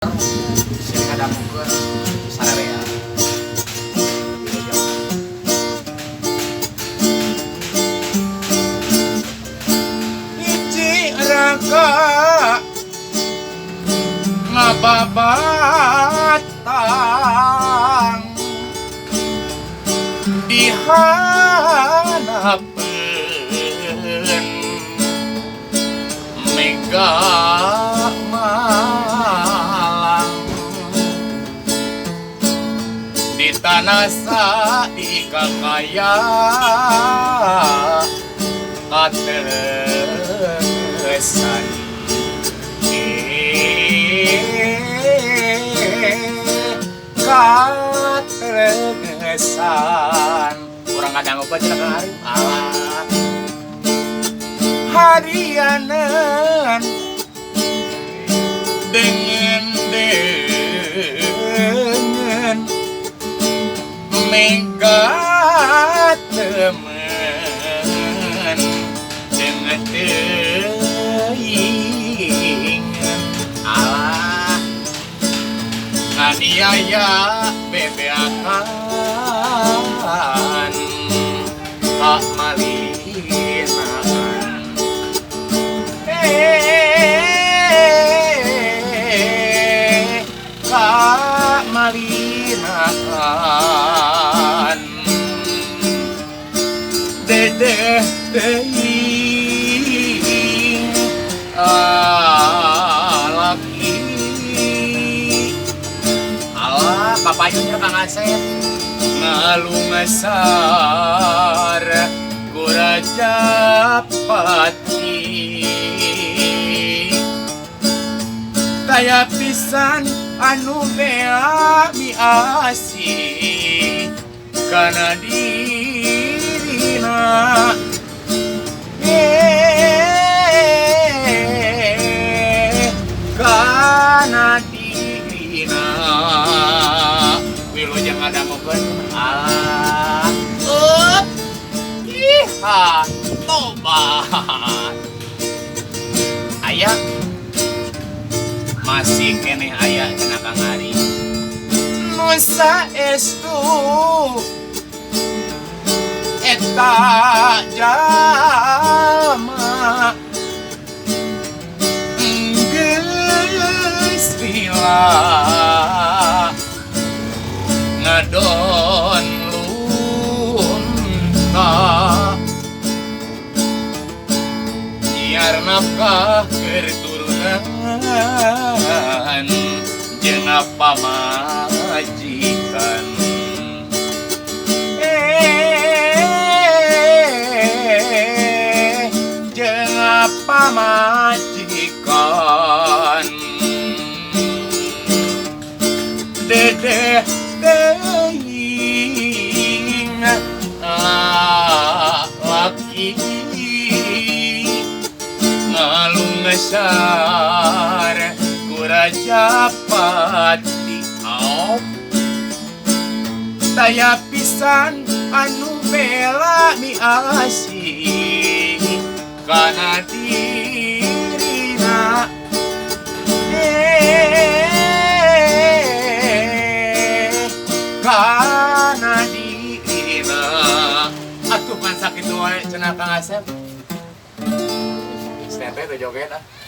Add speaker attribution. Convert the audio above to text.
Speaker 1: Sing ngadangukeun sararea.
Speaker 2: Hiji raka ngababatang di hanapeun mega malang di tanah di kakaya kategesan, kategesan.
Speaker 1: Kurang ngadangu apa cenah, Kang Arif? Alah.
Speaker 2: Harianan dengan mega temen dengan teuing.
Speaker 1: Alah.
Speaker 2: Nganiaya bebeakan hak malinaan, kak malinaan. Dedeh teuing laki.
Speaker 1: Alah, papayunnya, Kang Asep.
Speaker 2: Ngalungesar ku Rajapati, taya pisan anu bea miasih kana dirina, kana dirina.
Speaker 1: Wilujeng ngadangukeun. Alah. Up. Iha, tobat. Aya masih keneh aya cenah, Kang Ari.
Speaker 2: Nu saestu eta jalma geus lila ngadon lunta, nyiar nafkah keur turunan jeung pamajikan, jeung pamajikan. Dedeh teuing laki ngalungesar ku Rajapati.
Speaker 1: Au.
Speaker 2: Taya pisan anu bela miasih kana dirina, kana dirina.
Speaker 1: Atuh kan sakitu wae cenah, Kang Asep. Stempel tuh joget ah.